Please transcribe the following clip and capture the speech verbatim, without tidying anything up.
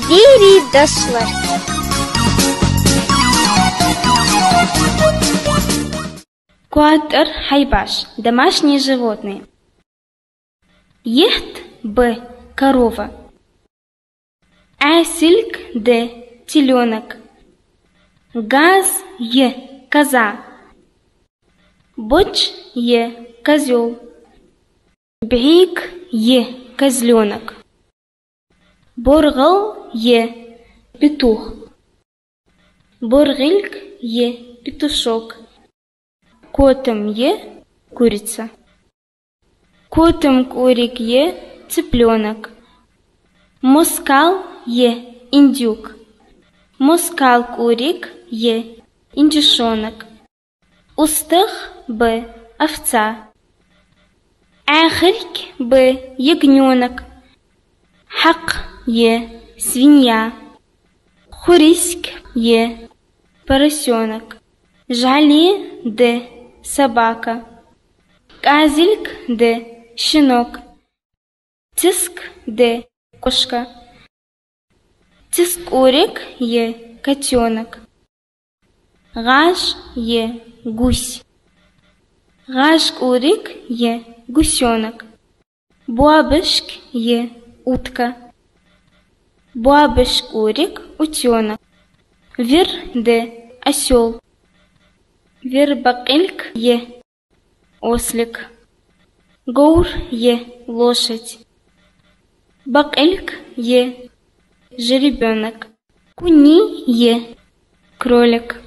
Дийри дошлар. КоаттӀара хьайбаш, домашние животные. Етт ба, корова. Ӏаьсилг да, телёнок. Газ я, коза. Боч я, козёл. БӀийг я, козлёнок. БоргӀал я, петух. БоргӀилг я, петушок. Котам я, курица. Котам кӀориг я, цыплёнок. Москал я, индюк. Москал кӀориг я, индюшонок. УстагӀа ба, овца. Ӏаьхирг ба, ягнёнок. Хьакъ я, свинья. Хуриск я, поросёнок. ЖӀали да, собака. КӀазилг да, щенок. Циск да, кошка. Циск кӀориг я, котёнок. ГӀаж я, гусь. ГӀаж кӀориг я, гусёнок. Боабашк я, утка. Боабашк кӀориг, утёнок. Вир да, осёл. Вир бакъилг я, ослик. Говр я, лошадь. Бакъилг я, жеребёнок. Куни я, кролик.